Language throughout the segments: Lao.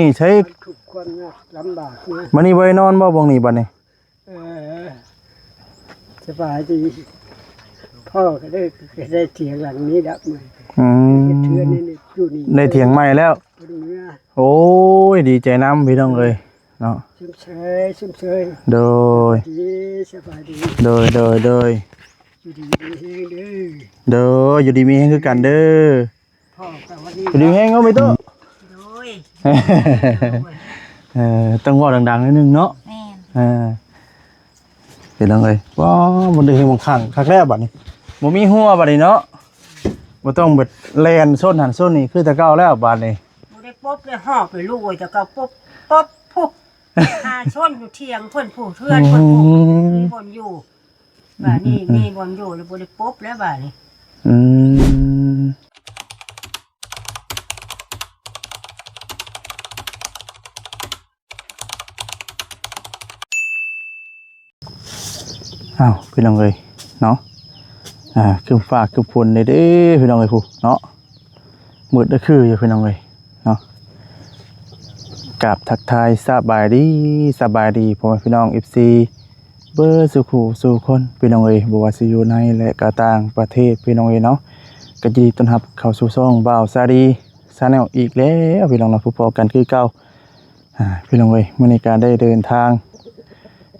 ນີ້ໃຊ້ ທຸກຄວາມຍາກລຳບາກນະ ມື້ນີ້ບໍ່ໄດ້ນອນບໍ່ ບ່ອນນີ້ບັດນີ້? ເອີ ສະບາຍດີ ພໍ່ກໍໄດ້ ກໍໄດ້ຖຽງຫຼັງນີ້ແຫຼະ ອືມ ເຮັດເຮືອນໃນນີ້ ຢູ່ນີ້ ໄດ້ຖຽງໃໝ່ແລ້ວ ເພິ່ນເມືອ ໂອ້ຍ ດີໃຈນຳພີ່ນ້ອງເອີຍເນາະ ຊົມເຊີຍ ຊົມເຊີຍ ໂດຍ ສະບາຍດີ ສະບາຍດີ ໂດຍ ໂດຍ ໂດຍ ຢູ່ດີມີແຮງເດີ ໂດຍ ຢູ່ດີມີແຮງຄືກັນເດີ ພໍ່ກໍວ່າດີ ຢູ່ດີມີແຮງເນາະ ແມ່ຕູ້ ໂດຍ ເອີ ຕ້ອງເວົ້າດັງໆໜ້ອຍໜຶ່ງເນາະ ແມ່ນ ເອີ ພີ່ນ້ອງເອີຍ ວ້າ ບໍ່ໄດ້ເຮັດໝອງຂັງຄັກແລ້ວບັດນີ້ ບໍ່ມີຮົ້ວບັດນີ້ເນາະ ບໍ່ຕ້ອງໄປແລ່ນຊົນຫັ້ນຊົນນີ້ຄືແຕ່ເກົ່າແລ້ວບັດນີ້ ບໍ່ໄດ້ປົບໄດ້ຮອບເລີຍລູກເອີຍ ແຕ່ເກົ່າປົບ ປົບ ພຸ້ນ ຫາຊົນຢູ່ຖຽງເພິ່ນພຸ້ນ ເຮືອນເພິ່ນພຸ້ນ ອືມ ມີບ່ອນຢູ່ ບາດນີ້ ອືມ ມີບ່ອນຢູ່ແລ້ວ ບໍ່ໄດ້ປົບແລ້ວບາດນີ້ ອືມ ອ້າວ ພີ່ນ້ອງເອີຍເນາະ ອ່າ ຄຶ້ມຟ້າຄຶ້ມຝົນເດ້ ເດ້ ພີ່ນ້ອງເອີຍ ພຸ້ນເນາະ ມືດຄືຢູ່ ພີ່ນ້ອງເອີຍເນາະ ກາບທັກທາຍສະບາຍດີ ສະບາຍດີ ພໍ່ແມ່ພີ່ນ້ອງ ເອັຟຊີ ເບິດສູ່ຜູ້ສູ່ຄົນ ພີ່ນ້ອງເອີຍ ບໍ່ວ່າຊິຢູ່ໃນ ແລະ ກໍຕ່າງປະເທດ ພີ່ນ້ອງເອີຍເນາະ ກໍຍິນດີຕ້ອນຮັບເຂົ້າສູ່ຊ່ອງບ່າວຊາລີ Channel ອີກແລ້ວ ພີ່ນ້ອງເນາະ ພົບພໍ້ກັນຄືເກົ່າ ອ່າ ພີ່ນ້ອງເອີຍ ມື້ນີ້ກໍໄດ້ເດີນທາງ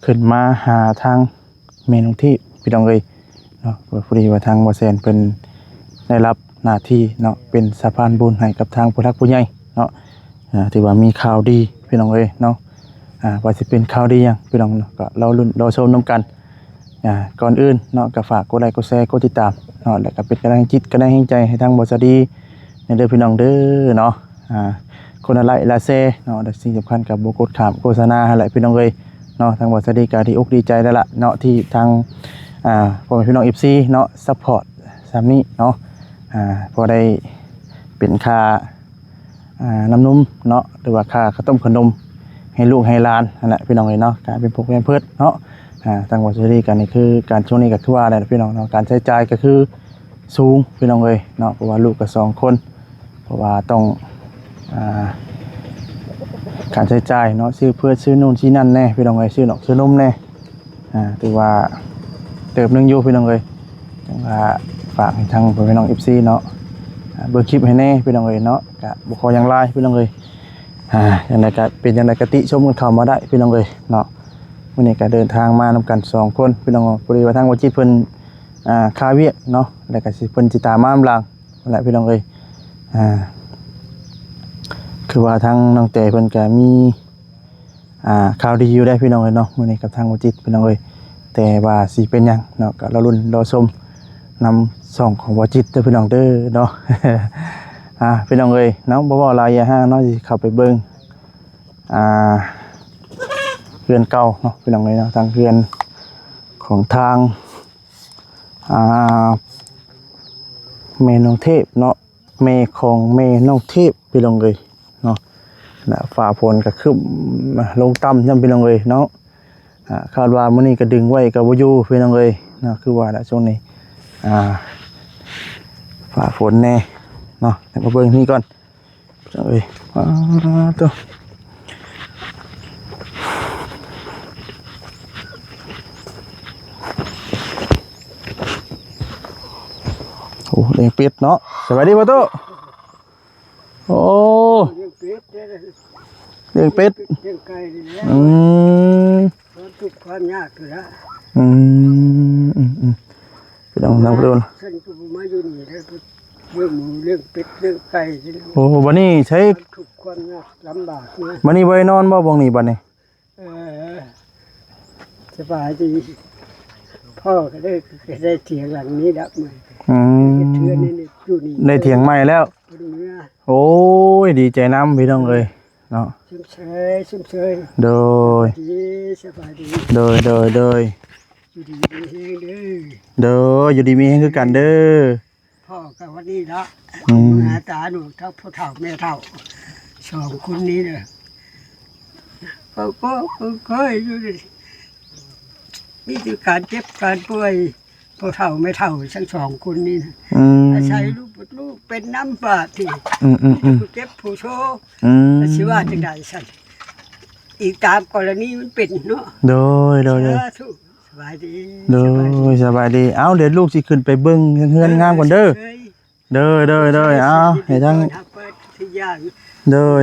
ຂຶ້ນມາຫາທາງແມ່ນ້ອງທີບ ພີ່ນ້ອງເອີຍເນາະ ພໍດີວ່າທາງບໍ່ແຊນເພິ່ນໄດ້ຮັບໜ້າທີ່ເນາະ ເປັນສະພານບຸນໃຫ້ກັບທາງຜູ້ຫຼັກຜູ້ໃຫຍ່ເນາະ ອ່າ ຖືວ່າມີຂ່າວດີ ພີ່ນ້ອງເອີຍເນາະ ອ່າ ວ່າຊິເປັນຂ່າວດີຫຍັງ ພີ່ນ້ອງເນາະ ກໍລໍລຸ້ນລໍຊົມນຳກັນ ອ່າ ກ່ອນອື່ນເນາະ ກໍຝາກກົດໄລ ກົດແຊ ກົດຕິດຕາມເນາະ ແລ້ວກໍເປັນກຳລັງຈິດ ກຳລັງແຮງໃຈໃຫ້ທາງບ່າວຊາລີ ນີ້ເດີພີ່ນ້ອງເດີເນາະ ອ່າ ຄົນລະໄລຄ໌ລະແຊເນາະ ແລະ ສິ່ງສຳຄັນກໍບໍ່ກົດຂ້າມໂຄສະນາຫັ້ນແຫຼະພີ່ນ້ອງເອີຍເນາະ ທາງບ່າວຊາລີກໍດີອົກດີໃຈແລ້ວລະເນາະ ທີ່ທາງ ອ່າ ພໍ່ແມ່ພີ່ນ້ອງ ເອັຟຊີ ເນາະ ຊັບພອດສ່ຳນີ້ເນາະ ອ່າ ພໍໄດ້ເປັນຄ່າ ອ່າ ນ້ຳນົມເນາະ ຫຼືວ່າຄ່າເຂົ້າຕົ້ມຂະໜົມໃຫ້ລູກໃຫ້ຫຼານຫັ້ນແຫຼະພີ່ນ້ອງເອີຍເນາະ ການເປັນພວກແພມເພີດເນາະ ອ່າ ທາງບ່າວຊາລີກໍນີ້ຄືການ ຊ່ວງນີ້ກໍຄືວ່າແຫຼະພີ່ນ້ອງເນາະ ການໃຊ້ຈ່າຍກໍຄື ສູງພີ່ນ້ອງເອີຍເນາະ ເພາະວ່າລູກກໍສອງຄົນ ເພາະວ່າຕ້ອງ ອ່າ ການໃຊ້ຈ່າຍເນາະ ຊື້ເພືດ ຊື້ໂນ່ນຊື້ນັ້ນແດ່ພີ່ນ້ອງເອີຍ ຊື້ໜອກຊື້ນົມແດ່ ອ່າ ຖືວ່າເຕີບໜຶ່ງຢູ່ພີ່ນ້ອງເອີຍ ຈັ່ງວ່າຝາກໃຫ້ທາງພໍ່ແມ່ນ້ອງ ເອັຟຊີ ເນາະ ອ່າ ເບິ່ງຄລິບໃຫ້ແດ່ພີ່ນ້ອງເອີຍເນາະ ກະບໍ່ຂໍຫຍັງຫຼາຍພີ່ນ້ອງເອີຍ ອ່າ ຈັ່ງໃດກະເປັນຈັ່ງໃດກະຕິຊົມກັນເຂົ້າມາໄດ້ພີ່ນ້ອງເອີຍເນາະ ມື້ນີ້ກະເດີນທາງມານຳກັນສອງຄົນພີ່ນ້ອງ ພໍດີວ່າທາງບໍ່ຈິດເພິ່ນ ອ່າ ຄາວຽກເນາະ ແລ້ວກໍຊິ ເພິ່ນຊິຕາມມານຳຫຼັງຫັ້ນແຫຼະພີ່ນ້ອງເອີຍ ອ່າ ຄືວ່າທາງນ້ອງແຕເພິ່ນກໍມີ ອ່າ ຂ່າວດີຢູ່ເດ້ພີ່ນ້ອງເອີຍເນາະ ມື້ນີ້ກັບທາງບໍ່ຈິດພີ່ນ້ອງເອີຍ ແຕ່ວ່າຊິເປັນຫຍັງເນາະ ກໍລໍລຸ້ນລໍຊົມນຳຊ່ອງຂອງບໍ່ຈິດເດີພີ່ນ້ອງເດີເນາະ ອ່າ ພີ່ນ້ອງເອີຍເນາະ ບໍ່ເວົ້າຫຼາຍຢ່າຫ່າງເນາະ ຊິເຂົ້າໄປເບິ່ງ ອ່າ ເຮືອນເກົ່າເນາະ ພີ່ນ້ອງເອີຍເນາະ ທາງເຮືອນຂອງທາງ ອ່າ ແມ່ນ້ອງເທບເນາະ ແມ່ຂອງແມ່ນ້ອງເທບພີ່ນ້ອງເອີຍເນາະ ແລະ ຟ້າຝົນກໍຄຶ້ມລົງຕ່ຳນຳພີ່ນ້ອງເອີຍເນາະ ອ່າ ຄາດວ່າມື້ນີ້ກໍດຶງໄວ້ກໍບໍ່ຢູ່ພີ່ນ້ອງເອີຍເນາະ ຄືວ່າແຫຼະຊ່ວງນີ້ ອ່າ ຟ້າຝົນແດ່ເນາະ ແຕ່ມາເບິ່ງນີ້ກ່ອນ ເອີຍ ປາດໂທ້ ໂອ້ ລ້ຽງເປັດເນາະ ສະບາຍດີພໍ່ຕູ້ ໂອ້ ລ້ຽງເປັດເດ້ ລ້ຽງເປັດ ລ້ຽງໄກ່ນີ້ແຫຼະ ອືມ ຄວາມທຸກຄວາມຍາກນີ້ແຫຼະ ອືມ ອືມ ອືມ ພີ່ນ້ອງນຳເພິ່ນ ເພິ່ນກໍບໍ່ມາຢູ່ນີ້ເດ້ ເລື່ອງໝູ ເລື່ອງເປັດ ເລື່ອງໄກ່ນີ້ແຫຼະ ໂອ້ ບັດນີ້ໃຊ້ ຄວາມທຸກຄວາມຍາກລຳບາກນະ ບັດນີ້ບໍ່ໄດ້ນອນບໍ່ ບ່ອນນີ້ບັດນີ້? ເອີ ສະບາຍດີ ພໍ່ກໍໄດ້ ກໍໄດ້ຖຽງຫຼັງນີ້ແຫຼະ ອືມ ເຮັດເຮືອນໃນນີ້ ຢູ່ນີ້ ໄດ້ຖຽງໃໝ່ແລ້ວ ເພິ່ນເມືອ ໂອ້ຍ ດີໃຈນຳພີ່ນ້ອງເອີຍ ເນາະ ຊົມເຊີຍ ຊົມເຊີຍ ໂດຍ ສະບາຍດີ ສະບາຍດີ ໂດຍ ໂດຍ ໂດຍ ຢູ່ດີມີແຮງເດີ ໂດຍ ຢູ່ດີມີແຮງຄືກັນເດີ ພໍ່ກໍວ່ານີ້ເນາະ ອືມ ໜ້າຕາໜູເຖົ້າ ພໍ່ເຖົ້າແມ່ເຖົ້າ ສອງຄົນນີ້ເດີ ເຂົາກໍເຄີຍຢູ່ນີ້ ມີແຕ່ການເຈັບການປ່ວຍ ພໍ່ເຖົ້າແມ່ເຖົ້າທັງສອງຄົນນີ້ນະ ອືມ ອາໄສລູກ ລູກເປັນນຳບາດນີ້ ອືມໆໆ ຜູ້ເຈັບຜູ້ໂຊ ອືມ ຊິວ່າຈັ່ງໃດຊັ້ນ ອີງຕາມກໍລະນີມັນເປັນເນາະ ໂດຍໆ ສາທຸ ສະບາຍດີ ໂດຍ ສະບາຍດີ ສະບາຍດີ ເອົ້າ ດຽວລູກຊິຂຶ້ນໄປເບິ່ງເຮືອນງາມກ່ອນເດີ ເອີຍ ໂດຍ ໂດຍ ໂດຍ ເອົາ ໃຫ້ທັງ ເປີດທຸກຢ່າງ ໂດຍ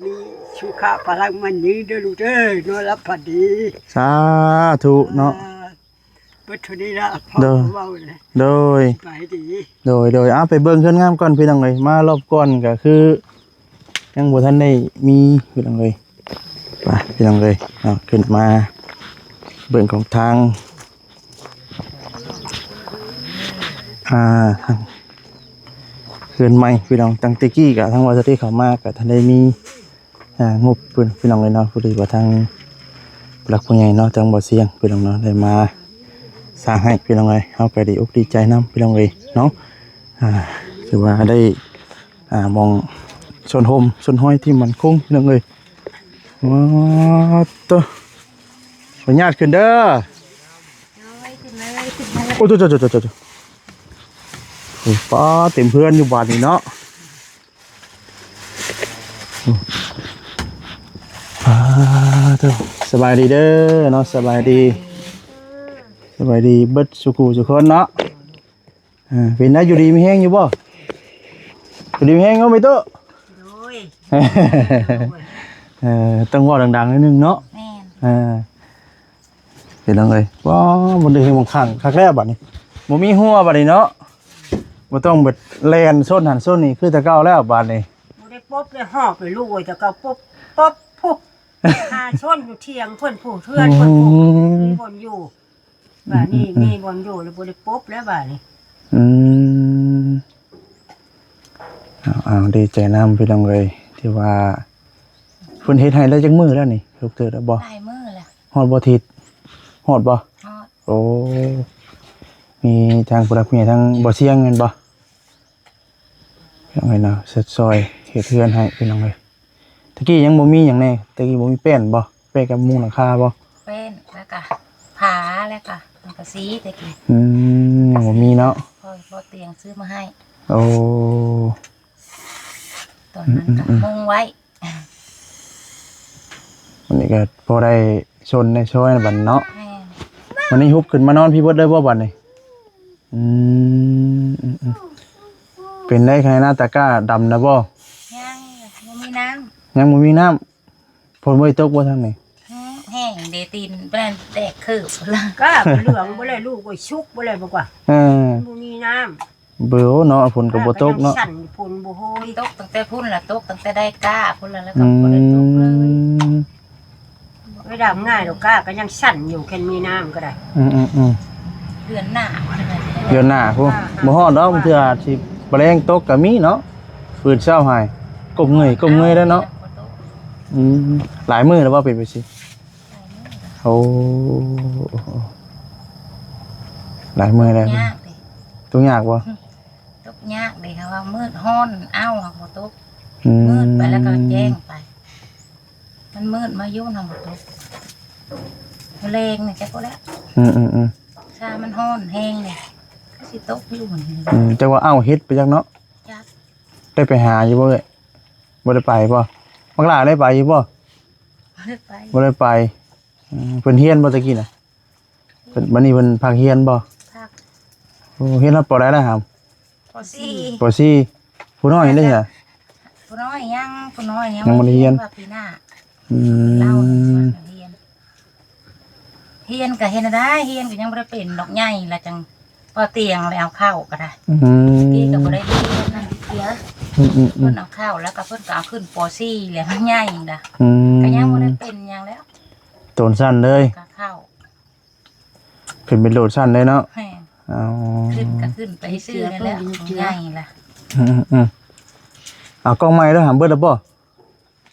ມີສຸຂະພະລັງມັນຍືນເດີລູກເດີ ນອນຫຼັບຝັນດີ ສາທຸເນາະ ອ່າ ເບິດເທົ່ານີ້ລະ ໂດຍ ເວົ້າແຫຼະ ໂດຍ ໄປດີ ໂດຍ ໂດຍ ເອົາ ໄປເບິ່ງເຮືອນງາມກ່ອນພີ່ນ້ອງເອີຍ ມາລອບກ່ອນກໍຄື ຍັງບໍ່ທັນໄດ້ມີພີ່ນ້ອງເອີຍ ໄປພີ່ນ້ອງເອີຍເນາະ ຂຶ້ນມາເບິ່ງຂອງທາງ ອ່າ ເຮືອນໃໝ່ພີ່ນ້ອງ ຕັ້ງແຕ່ກີ້ກະທາງວ່າສະຕິເຂົ້າມາກະທັນໄດ້ມີ ອ່າ ງົບເພິ່ນພີ່ນ້ອງເອີຍເນາະ ພໍດີວ່າທາງຜູ້ຫຼັກຜູ້ໃຫຍ່ເນາະ ທາງບໍ່ສຽງພີ່ນ້ອງເນາະ ໄດ້ມາສ້າງໃຫ້ພີ່ນ້ອງເອີຍ ເຮົາກະດີອົກດີໃຈນຳພີ່ນ້ອງເອີຍເນາະ ອ່າ ຖືວ່າໄດ້ ອ່າ ໝ່ອງຊົນຮົ່ມຊົນຮອຍທີ່ໝັ້ນຄົງພີ່ນ້ອງເອີຍ ວ້າໂຕ ຂໍອະນຸຍາດຂຶ້ນເດີ ໂອ້ໂຕ ໂຕ ໂຕ ໂຕ ໂອ້ ປ້າ ເຕັມເຮືອນຢູ່ບາດນີ້ເນາະ ອ່າ ໂຕ ສະບາຍດີເດີເນາະ ສະບາຍດີ ສະບາຍດີເບິດສູ່ຄູ່ສູ່ຄົນເນາະ ອ່າ ເປັນໄດ ຢູ່ດີມີແຮງຢູ່ບໍ່? ຢູ່ດີມີແຮງເນາະ ແມ່ຕູ້? ໂດຍ ເອີ ຕ້ອງເວົ້າດັງໆໜ້ອຍໜຶ່ງເນາະ ແມ່ນ ເອີ ພີ່ນ້ອງເອີຍ ວ້າ ບໍ່ໄດ້ເຮັດໝ່ອງຂັງຄັກແລ້ວບາດນີ້ ບໍ່ມີຮົ້ວບາດນີ້ເນາະ ບໍ່ຕ້ອງແບບແລ່ນຊົນຫັ້ນຊົນນີ້ຄືແຕ່ເກົ່າແລ້ວບາດນີ້ ບໍ່ໄດ້ປົບໄດ້ຮອບເລີຍລູກເອີຍ ແຕ່ເກົ່າປົບ ປົບ ພຸ້ນ ຫາຊົນຢູ່ຖຽງເພິ່ນ ຜູ້ເຮືອນເພິ່ນ ອືມ ຜູ້ມີບ່ອນຢູ່ ບາດນີ້ ອືມໆໆ ມີບ່ອນຢູ່ແລ້ວ ບໍ່ໄດ້ປົບແລ້ວບາດນີ້ ອືມ ເອົາໆ ດີໃຈນຳພີ່ນ້ອງເອີຍ ທີ່ວ່າເພິ່ນເຮັດໃຫ້ໄດ້ຈັກມື້ແລ້ວນີ້ ທຸກເທື່ອແລ້ວບໍ່? ຫຼາຍມື້ແລ້ວ ຮອດບໍ່ທິດ? ຮອດບໍ່? ຮອດ ໂອ້ ມີທາງຜູ້ຫຼັກຜູ້ໃຫຍ່ ທາງບໍ່ສຽງແມ່ນບໍ່? ພີ່ນ້ອງເອີຍເນາະ ເຊັດຊອຍເຮັດເຮືອນໃຫ້ພີ່ນ້ອງເອີຍ ຕະກີ້ຍັງບໍ່ມີຫຍັງແດ່ ຕະກີ້ບໍ່ມີແປ້ນບໍ່? ແປ້ນກັບມຸງຫຼັງຄາບໍ່? ແປ້ນ ແລ້ວກະຜ້າ ແລ້ວກະສັງກະສີຕະກີ້ ອືມ ຍັງບໍ່ມີເນາະ ພໍ ພໍຕຽງຊື້ມາໃຫ້ ໂອ້ ຕອນນັ້ນກະ ອືມໆໆ ມຸງໄວ້ ວັນນີ້ກໍພໍໄດ້ຊົນໄດ້ຊອຍບັດເນາະ ແມ່ນ ວັນນີ້ຮຸບຂຶ້ນມານອນພີ້ເບິດເລີຍບໍ່ບັດນີ້? ອືມ ອືມໆ ເປັນໄດ ໄຮ່ນາຕາກ້າດຳນະບໍ່? ຍັງ ບໍ່ມີນ້ຳ ຍັງບໍ່ມີນ້ຳ ຝົນບໍ່ໄດ້ຕົກບໍ່ທາງນີ້? ແຫ້ງ ແຫ້ງເດ ຕີນແປນແຕກຄືບພຸ້ນລະ ກ້າເຫຼືອງບໍ່ແລະ ລູກໂອ້ຍ ສຸກບໍ່ແລະ ບໍ່ກວ່າ ເອີ ບໍ່ມີນ້ຳ ເບີເນາະ ຝົນກໍບໍ່ຕົກເນາະ ກໍຍັງສັ່ນຢູ່ພຸ້ນ ບໍ່ໂຮຍ ຕົກຕັ້ງແຕ່ພຸ້ນລະ ຕົກຕັ້ງແຕ່ໄດ້ກ້າພຸ້ນລະ ແລ້ວກໍບໍ່ໄດ້ຕົກເລີຍ ອືມ ໄດ້ດຳງ່າຍດອກ ກ້າກໍຍັງສັ່ນຢູ່ ຄັນມີນ້ຳກໍໄດ້ ອືມໆໆ ເດືອນໜ້າ ເດືອນໜ້າພຸ້ນ ອ່າ ບໍ່ຮອດດອກ ບາງເທື່ອຊິແມລງຕົກກໍມີເນາະ ຟືນເຊົ້າໃຫ້ ກົ້ມເງີຍ ກົ້ມເງີຍແລ້ວເນາະ ອືມ ຫຼາຍມື້ແລ້ວບໍ່ເປັນຈັ່ງຊີ້? ໂອ້ ຫຼາຍມື້ແລ້ວ ຍາກເດ ຕົກຍາກບໍ່? ຕົກຍາກເດ ເຮົາວ່າມືດຮ້ອນ ອ້າວ ບໍ່ຕົກ ອືມ ມືດໄປແລ້ວກໍແຈ້ງໄປ ມັນມືດມາຢູ່ນຳບໍ່ຕົກ ແລງນີ້ຈັກບໍ່ແລ້ວ ອືມໆໆ ຊາມັນຮ້ອນແຮງເດ ຊິຕົກຢູ່ນີ້ ອືມ ຈັກວ່າ ອ້າວ ເຮັດໄປຈັກເນາະ ຈັກ ໄດ້ໄປຫາຢູ່ບໍ່ເອີຍ? ບໍ່ໄດ້ໄປບໍ່? ບັກຫຼ້າໄດ້ໄປຢູ່ບໍ່? ບໍ່ໄດ້ໄປ ບໍ່ໄດ້ໄປ ອືມ ເພິ່ນຮຽນບໍ່ແຕ່ກີ້ນະ? ເພິ່ນ ບັດນີ້ເພິ່ນພັກຮຽນບໍ່? ພັກ ໂອ້ ຮຽນຮອດ ປ.ໃດລະຫຳ? ປ.ສີ່ ປ.ສີ່ ຜູ້ນ້ອຍເດ້ຊະ? ຜູ້ນ້ອຍຍັງ ຜູ້ນ້ອຍຍັງ ຍັງບໍ່ໄດ້ຮຽນ ວ່າປີໜ້າ ອືມ ລາວຍັງບໍ່ໄດ້ຮຽນ ຮຽນກໍເຮັດແນວໃດ ຮຽນກໍຍັງບໍ່ໄດ້ເປັນດອກ ໃຫຍ່ລະຈັ່ງພໍຕຽງແລ້ວ ເອົາເຂົ້າກໍໄດ້ ອືມ ກີ້ກໍບໍ່ໄດ້ຮຽນນຳເທື່ອ ອືມໆໆ ເພິ່ນເອົາເຂົ້າແລ້ວກໍເພິ່ນກໍເອົາຂຶ້ນ ປ.ສີ່ ແລ້ວມັນໃຫຍ່ລະ ອືມ ກໍຍັງບໍ່ໄດ້ເປັນຫຍັງແລ້ວ ໂຕນສັ້ນເລີຍ ກໍເຂົ້າ ຂຶ້ນເປັນໂຕນສັ້ນເລີຍເນາະ ແມ່ນ ອໍ ຂຶ້ນກໍຂຶ້ນໄປຊື່ນັ້ນແຫຼະ ໃຫຍ່ລະ ອືມໆ ເອົາກ້ອງໃໝ່ເດີ ຫາເບິດແລ້ວບໍ່?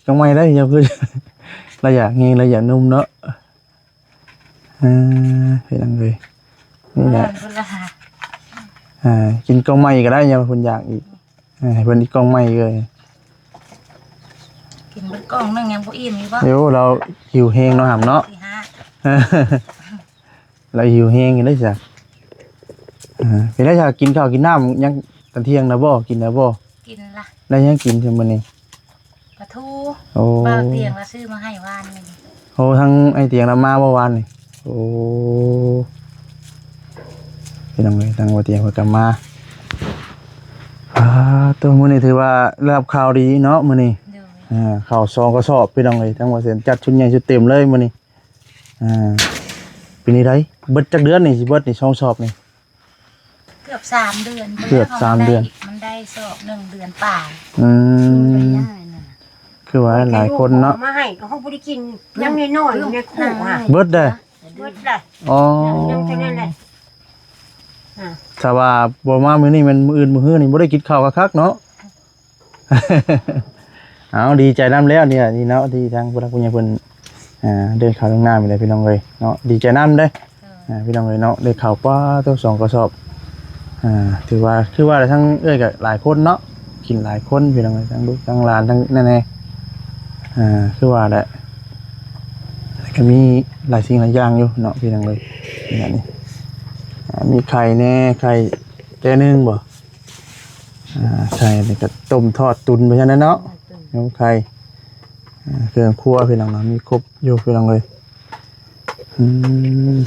ກາງໃໝ່ໄດ້ ຢ່າເພິ່ນ ລະຢາກແຮງ ລະຢາກໜຸ່ມເນາະ ເອີ ເປັນຫຍັງເລີຍ ນີ້ແຫຼະ ເພິ່ນລະຫາ ອ່າ ກິນກ້ອງໃໝ່ກໍໄດ້ ຢ່າເພິ່ນຢາກອີກ ເອີ ໃຫ້ເພິ່ນອີກກ້ອງໃໝ່ເລີຍ ກິນເບິດກ້ອງໜຶ່ງຍັງບໍ່ອີ່ມຢູ່ບໍ່? ໂອ້ ລາວຫິວແຮງເນາະ ຫຳເນາະ ສີ່ຫ້າ ລາວຫິວແຮງຢູ່ເດ້ຊະ ເອີ ເປັນໄດຊະ ກິນເຂົ້າກິນນ້ຳຍັງ ຕອນທ່ຽງນະບໍ່? ກິນແລ້ວບໍ່? ກິນລະ. ໄດ້ຫຍັງກິນຊະມື້ນີ້? ປາທູ. ໂອ້ ບ່າວຕຽງລະຊື້ມາໃຫ້ວານນີ້. ໂອ້ ທາງອ້າຍຕຽງລະມາບໍ່ວານນີ້? ໂອ້ ພີ່ນ້ອງເອີຍ ທາງບ່າວຕຽງເພິ່ນກະມາ. ອ່າ ໂຕ ມື້ນີ້ຖືວ່າໄດ້ຮັບຂ່າວດີເນາະມື້ນີ້. ໂດຍ. ອ່າ ເຂົ້າສອງກະສອບພີ່ນ້ອງເອີຍ ທາງບ່າວແສນຈັດຊຸດໃຫຍ່ຊຸດເຕັມເລີຍມື້ນີ້. ອ່າ ເປັນຈັ່ງໃດ ເບິດຈັກເດືອນນີ້ ຊິເບິດນີ້ ສອງສອບນີ້? ເກືອບສາມເດືອນ ເກືອບສາມເດືອນ ມັນໄດ້ສອບໜຶ່ງເດືອນປາຍ. ອືມ ຄືວ່າຫຼາຍຄົນເນາະ ເອົາມາໃຫ້ ເຮົາບໍ່ໄດ້ກິນ ຍັງນ້ອຍໆຢູ່ໃນຄຸກຫັ້ນ ເບິດເດ້. ເບິດລະ. ອໍ ຍັງເທົ່ານັ້ນແຫຼະ. ອ່າ ຖ້າວ່າບໍ່ມາມື້ນີ້ ແມ່ນມື້ອື່ນມື້ຮືນີ້ບໍ່ໄດ້ກິນເຂົ້າຄັກໆເນາະ. ເອົາ ດີໃຈນຳແລ້ວນີ້ ນີ້ເນາະ ທີ່ທາງຜູ້ຫຼັກຜູ້ໃຫຍ່ເພິ່ນ ອ່າ ເດີນເຂົ້າລົງນ້ຳນີ້ແຫຼະ ພີ່ນ້ອງເອີຍເນາະ ດີໃຈນຳເດ້. ເອີ ອ່າ ພີ່ນ້ອງເອີຍເນາະ ໄດ້ເຂົ້າ ປາໂທ້ ສອງກະສອບ. ອ່າ ຖືວ່າ ຄືວ່າທາງເອື້ອຍກະຫຼາຍຄົນເນາະ ກິນຫຼາຍຄົນ ພີ່ນ້ອງເອີຍ ທັງລູກທັງຫຼານ ທັງນັ້ນແດ່. ອ່າ ຄືວ່າແຫຼະ ກະມີຫຼາຍສິ່ງຫຼາຍຢ່າງຢູ່ເນາະ ພີ່ນ້ອງເອີຍ. ນີ້ ອ່າ ມີໄຂ່ແດ່ ໄຂ່ແຕ່ໜຶ່ງບໍ່? ອ່າ ໄຂ່ນີ້ກະຕົ້ມທອດຕຸນໄປຊັ້ນແຫຼະເນາະ ໜົມໄຂ່. ອ່າ ເຄື່ອງຄົວພີ່ນ້ອງເນາະ ມີຄົບຢູ່ພີ່ນ້ອງເອີຍ. ອືມ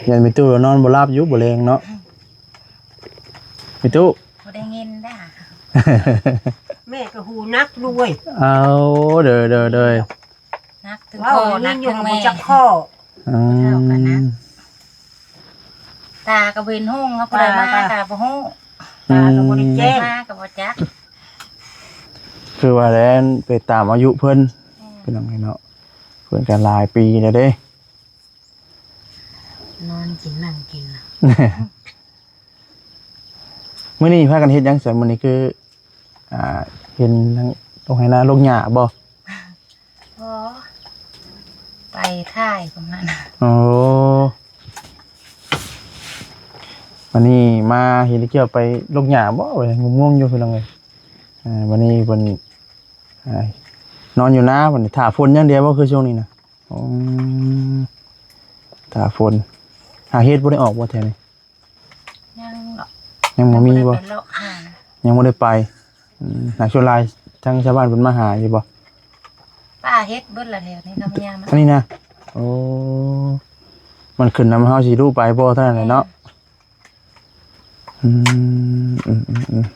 ຢ້ານແມ່ຕູ້ນອນບໍ່ຫຼັບຢູ່ບໍ່ແລງເນາະ ແມ່ຕູ້. ບໍ່ໄດ້ຍິນເດ້ ແມ່ກະຫູໜັກດ້ວຍ. ເອົາ ໂດຍໆໆ ໜັກເຖິງພໍ່ ເວົ້າໄດ້ຍິນຢູ່ ໜັກເຖິງແມ່ ບໍ່ຈັກຂໍ້. ອືມ ເຖົ້າກັນນະ ຕາກະບໍ່ເຫັນຮຸ່ງ ເຮົາຜູ້ໃດມາ ຕາ ຕາບໍ່ຮູ້ ຕາກະບໍ່ໄດ້ແຈ້ງ ມາກະບໍ່ຈັກ. ຄືວ່າແຫຼະ ໄປຕາມອາຍຸເພິ່ນ ແມ່ນ ພີ່ນ້ອງເອີຍເນາະ ເພິ່ນກະຫຼາຍປີແລ້ວເດ້. ນອນກິນນັ່ງກິນລະ. ມື້ນີ້ພາກັນເຮັດຫຍັງຊັ້ນ? ມື້ນີ້ຄື ອ່າ ເຫັນທັງລົງໄຮ່ນາລົງຫຍ້າບໍ່? ບໍ່ ໄປຖ່າຍປະມານ. ໂອ້ ວັນນີ້ມາເຫັນກ່ຽວໄປລົງຫຍ້າບໍ່? ງົງໆຢູ່ພີ່ນ້ອງເອີຍ. ອ່າ ວັນນີ້ເພິ່ນ ອ່າ ນອນຢູ່ນາ ບັດນີ້ຖ້າຝົນຢ່າງດຽວບໍ່ ຄືຊ່ວງນີ້ນະ? ອືມ ຖ້າຝົນ. ຫາເຫັດບໍ່ໄດ້ອອກບໍ່ແຖວນີ້? ຍັງດອກ ຍັງບໍ່ມີບໍ່? ຍັງບໍ່ໄດ້ໄປເລາະຫາ ຍັງບໍ່ໄດ້ໄປ. ອືມ ຫາ ສ່ວນຫຼາຍທາງຊາວບ້ານເພິ່ນມາຫາຢູ່ບໍ່? ປ່າເຫັດເບິດລະແຖວນີ້ ທຳຍາມ ອັນນີ້ນະ. ໂອ້ ມັນຂຶ້ນນຳເຮົາຊິຮູ້ໄປບໍ່ເທົ່ານັ້ນແຫຼະເນາະ. ອືມ ອືມ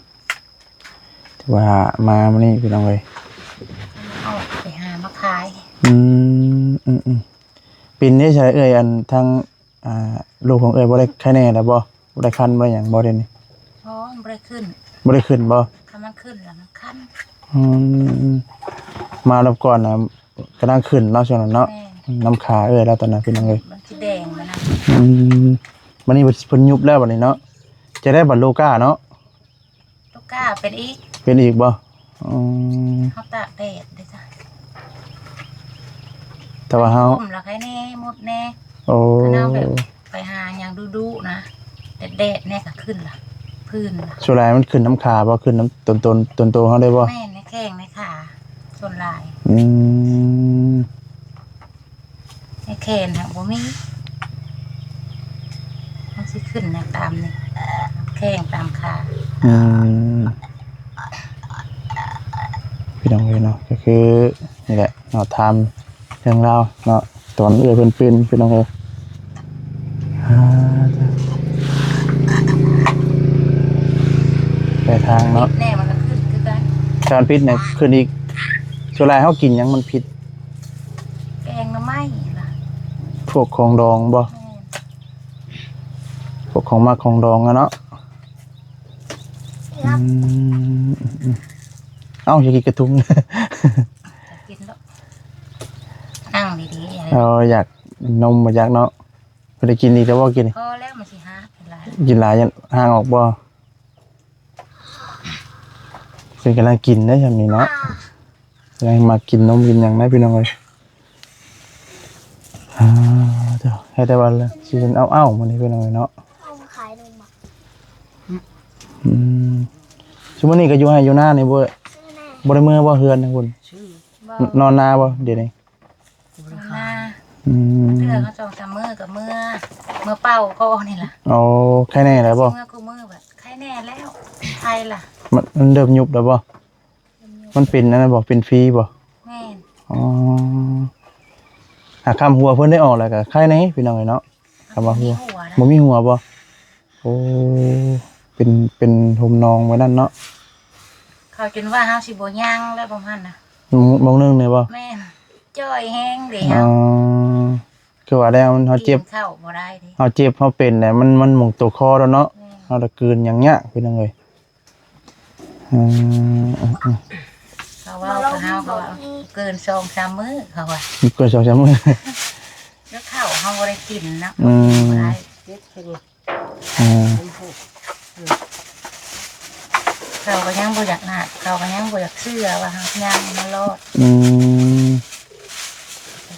ໆ ຖືວ່າມາມື້ນີ້ພີ່ນ້ອງເອີຍ ອອກໄປຫາມາຂາຍ. ອືມ ອືມໆ ເປັນໄດ້ໃສເອື້ອຍ ອັນທາງ ອ່າ ລູກຂອງເອື້ອຍບໍ່ໄດ້ໄຂ້ແນ່ແລ້ວບໍ່? ບໍ່ໄດ້ຄັນບໍ່ໄດ້ຫຍັງບໍ່ດຽວນີ້? ບໍ່ ມັນບໍ່ໄດ້ຂຶ້ນ. ບໍ່ໄດ້ຂຶ້ນບໍ່? ຄັນມັນຂຶ້ນລະມັນຄັນ. ອືມ ມາລອບກ່ອນນະ ກຳລັງຂຶ້ນເນາະ ຊ່ວງນັ້ນເນາະ. ແມ່ນ ນ້ຳຂາເອື້ອຍລາວຕອນນັ້ນພີ່ນ້ອງເອີຍ ມັນຊິແດງມັນນະ. ອືມ ບັດນີ້ເພິ່ນຍຸບແລ້ວບັດນີ້ເນາະ. ຈະໄດ້ບັດໂລກາເນາະ ລູກຄ້າເປັນອີກ. ເປັນອີກບໍ່? ອືມ ເຮົາຕາກແດດເດ້ຈ້ະ ແຕ່ວ່າເຮົາ ຕົ້ມລະໄຄແນ່ ໝົດແນ່. ໂອ້ ຄັນເຮົາແບບໄປຫາຫຍັງດຸໆນະ ແດດໆແນ່ກະຂຶ້ນລະ ພື້ນລະ. ສ່ວນຫຼາຍມັນຂຶ້ນນຳຂາບໍ່? ຂຶ້ນນຳຕົນ ຕົນ ຕົນໂຕເຮົາໄດ້ບໍ່? ແມ່ນ ໃນແຂ້ງໃນຂາ ສ່ວນຫຼາຍ. ອືມ ໃນແຂນຫາກບໍ່ມີ ມັນຊິຂຶ້ນນະ ຕາມນີ້ ແຂ້ງຕາມຂາ. ອືມ ພີ່ນ້ອງເອີຍເນາະ ກະຄືນີ້ແຫຼະເນາະ ຖາມເລື່ອງລາວເນາະ ຕອນເອື້ອຍເພິ່ນເປັນ ພີ່ນ້ອງເອີຍ. ອ່າ ໄປທາງເນາະ ແນ່ມັນກະຂຶ້ນຄືກັນ ຈານພິດນະ ຂຶ້ນອີກ. ສ່ວນຫຼາຍເຮົາກິນຫຍັງມັນພິດ? ແກງໜໍ່ໄມ້ລະ ພວກຂອງດອງບໍ່? ແມ່ນ ພວກຂອງໝາກຂອງດອງຫັ້ນເນາະ. ອືມ ເອົ້າ ຢາກກິນກະທຸງ ກິນດອກ ນັ່ງດີໆ. ເອີ ຢາກນົມບໍ່ຢາກເນາະ. ບໍ່ໄດ້ກິນອີກແລ້ວບໍ່ກິນນີ້? ພໍແລ້ວ ມັນຊິຫາກ ກິນຫຼາຍ ກິນຫຼາຍຢ້ານຫາກອອກບໍ່? ເພິ່ນກຳລັງກິນໄດ້ຊ່ຳນີ້ເນາະ ກຳລັງມັກກິນນົມກິນຫຍັງນະ ພີ່ນ້ອງເອີຍ. ອ່າ ເຈົ້າ ເຮັດແຕ່ວ່າຊິເອົາເອົາມື້ນີ້ ພີ່ນ້ອງເອີຍເນາະ. ເອົາມາຂາຍນົມບໍ່? ອືມ ຊຸມື້ນີ້ກະຢູ່ໄຮ່ຢູ່ນານີ້ບໍ່ ບໍ່ໄດ້ເມືອບໍ່ເຮືອນພຸ້ນ? ບໍ່ ນອນນາບໍ່ດຽວນີ້? ນອນນາ. ອືມ ເທື່ອເຮົາສອງສາມມື້ກະເມືອ ເມືອເປົ່າກໍນີ້ລະ. ໂອ້ ໄຄແນ່ແລ້ວບໍ່? ເມືອຄູ່ມື້ບາດ ໄຄ ແນ່ແລ້ວ ໄຄລະ ມັນ ມັນເລີ່ມຍຸບແລ້ວບໍ່? ມັນເປັນອັນນັ້ນບໍ່? ເປັນຝີບໍ່? ແມ່ນ ອໍ ຫາກຄຳຫົວເພິ່ນໄດ້ອອກແລ້ວກໍໄຄແນ່ພີ່ນ້ອງເອີຍເນາະ. ຄຳວ່າຫົວ ບໍ່ມີຫົວນະ ບໍ່ມີຫົວບໍ່? ໂອ້ ເປັນ ເປັນໂຮມນອງໄວ້ນັ້ນເນາະ. ເຂົາຈົນວ່າເຮົາຊິບໍ່ຍ່າງແລ້ວປະມານນະ ໝ່ອງ ໝ່ອງໜຶ່ງນີ້ບໍ່? ແມ່ນ ຈ່ອຍແຮງເດ້ ອໍ ເຮົາ ຄືວ່າແລ້ວມັນ ເຮົາເຈັບ ກິນເຂົ້າບໍ່ໄດ້ເດ້ ເຮົາເຈັບເຮົາເປັນແຫຼະ ມັນ ມັນໝ່ອງຕົວຄໍແລ້ວເນາະ. ແມ່ນ ເຮົາລະກືນຫຍັງຍາກພີ່ນ້ອງເອີຍ. ເອີ ເຂົາເວົ້າກັບເຮົາ ເຂົາວ່າເກີນສອງສາມມື້ ເຂົາວ່າ ເກີນສອງສາມມື້ ແລ້ວເຂົ້າເຮົາບໍ່ໄດ້ກິນເນາະ. ອືມ ບໍ່ໄດ້ ເຈັບແຄ່ນີ້ ອ່າ ເຂົາກໍຍັງບໍ່ຢາກນາດ ເຂົາກໍຍັງບໍ່ຢາກເຊື່ອວ່າເຮົາຍ່າງມາລອດ. ອືມ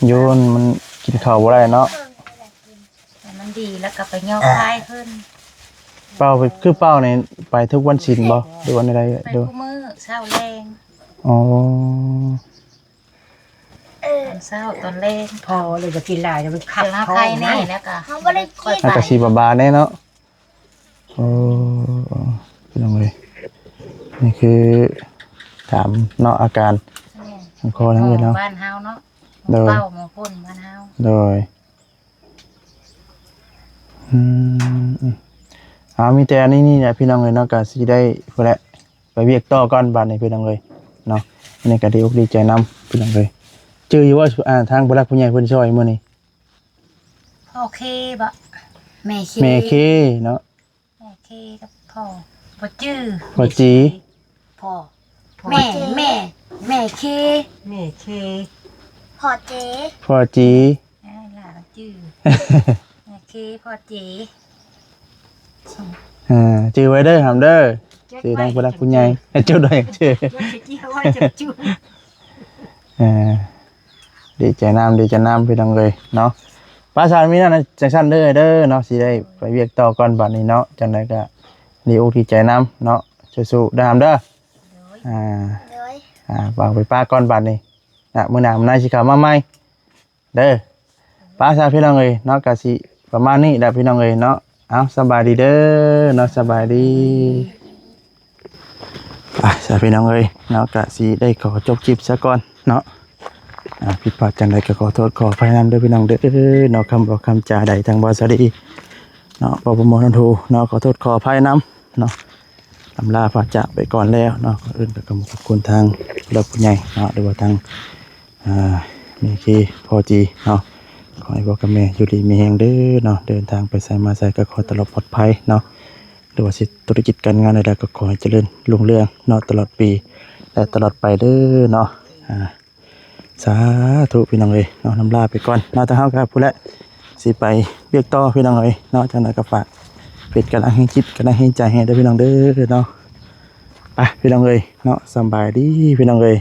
ໂຍນ ມັນກິນເຂົ້າບໍ່ໄດ້ເນາະ. ແຕ່ມັນດີແລ້ວກໍໄປຍໍຄາຍເພິ່ນ. ເປົ່າໄປ ຄືເປົ່ານີ້ໄປທຸກວັນສິນບໍ່ ຫຼືວ່າແນວໃດ? ໄປທຸກມື້ເຊົ້າແລງ. ອໍ ຕອນເຊົ້າຕອນແລງ ພໍແລ້ວ ຢ່າກິນຫຼາຍ ແລ້ວມັນຄັບທ້ອງ ໄຄແນ່ ແລ້ວກໍເຮົາບໍ່ໄດ້ກິນ ແລ້ວກໍຊິບາບາແນ່ເນາະ. ໂອ້ ພີ່ນ້ອງເອີຍ ນີ້ຄືຖາມເນາະ ອາການ ແມ່ນ ຂອງຄໍທາງເອື້ອຍເນາະ ບ້ານເຮົາເນາະ. ໂດຍ ເປົ່າໝໍພົ້ນບ້ານເຮົາ. ໂດຍ ອືມ ເອົາ ມີແຕ່ອັນນີ້ ນີ້ແຫຼະພີ່ນ້ອງເອີຍເນາະ ກໍຊິໄດ້ພຸ້ນແຫຼະ ໄປວຽກຕໍ່ກ່ອນບາດນີ້ພີ່ນ້ອງເອີຍເນາະ. ອັນນີ້ກໍດີອົກດີໃຈນຳພີ່ນ້ອງເອີຍ. ຈື່ຢູ່ບໍ່ ອ່າ ທາງຜູ້ຫຼັກຜູ້ໃຫຍ່ເພິ່ນຊ່ອຍມື້ນີ້? ພໍ່ເຄບໍ? ແມ່ເຄ ແມ່ເຄເນາະ. ແມ່ເຄກັບພໍ່ ບໍ່ຈື່ ພໍ່ຈີ ພໍ່ ແມ່ ແມ່ ແມ່ເຄ ແມ່ເຄ ພໍ່ເຈ ພໍ່ຈີ ອ້າຍຫຼ້າຈື່ ແມ່ເຄ ພໍ່ເຈ. ອ່າ ຈື່ໄວ້ເດີ ຫຳເດີ ຊື່ທາງຜູ້ຫຼັກຜູ້ໃຫຍ່ ຈົດໄວ້ ຈື່ ຈົດໄວ້ ຈື່ ອ່າ ດີໃຈນຳ ດີໃຈນຳພີ່ນ້ອງເອີຍເນາະ. ໄປ ຊັ້ນມີນັ້ນຈັ່ງຊັ້ນເດີ ເດີເນາະ ຊິໄດ້ໄປວຽກຕໍ່ກ່ອນບາດນີ້ເນາະ. ຈັ່ງໃດກໍດີອົກດີໃຈນຳເນາະ ສູ້ໆເດີ ຫຳເດີ. ໂດຍ ອ່າ ໂດຍ ອ່າ ຝາກໄປປ້າກ່ອນບາດນີ້ນະ ມື້ໜ້າມື້ໃນຊິເຂົ້າມາໃໝ່ເດີ. ໄປ ຊັ້ນພີ່ນ້ອງເອີຍເນາະ ກໍຊິປະມານນີ້ແຫຼະພີ່ນ້ອງເອີຍເນາະ. ເອົາ ສະບາຍດີເດີເນາະ ສະບາຍດີ. ໄປ ຊັ້ນພີ່ນ້ອງເອີຍເນາະ ກະຊິໄດ້ຂໍຈົບຄລິບຊະກ່ອນເນາະ. ອ່າ ຜິດພາດຈັ່ງໃດກໍຂໍໂທດຂໍອະໄພນຳເດີພີ່ນ້ອງເດີເນາະ. ຄຳເວົ້າຄຳຈາໃດທາງບໍ່ສະດີເນາະ ບໍ່ປະມວນໂທເນາະ ຂໍໂທດຂໍອະໄພນຳເນາະ. ອຳລາພາຈາກໄປກ່ອນແລ້ວເນາະ. ກ່ອນອື່ນກໍຂອບຄຸນທາງຜູ້ຫຼັກຜູ້ໃຫຍ່ເນາະ ຫຼືວ່າທາງ ອ່າ ແມ່ເຄ ພໍ່ຈີເນາະ. ຂໍໃຫ້ພໍ່ກັບແມ່ຢູ່ດີມີແຮງເດີເນາະ ເດີນທາງໄປໃສມາໃສກໍຂໍໃຫ້ຕະຫຼອດປອດໄພເນາະ. ຫຼືວ່າຊິທຸລະກິດການງານໃດໆ ກໍຂໍໃຫ້ຈະເລີນຮຸ່ງເຮືອງເນາະ ຕະຫຼອດປີ ແລະ ຕະຫຼອດໄປເດີເນາະ. ອ່າ ສາທຸພີ່ນ້ອງເອີຍເນາະ. ອຳລາໄປກ່ອນເນາະ ທາງເຮົາກໍພຸ້ນແຫຼະ ຊິໄປວຽກຕໍ່ພີ່ນ້ອງເອີຍເນາະ. ຈັ່ງໃດກໍຝາກເປັນກຳລັງແຮງຈິດ ກຳລັງແຮງໃຈໃຫ້ເດີພີ່ນ້ອງເດີເນາະ. ໄປພີ່ນ້ອງເອີຍເນາະ ສະບາຍດີພີ່ນ້ອງເອີຍ.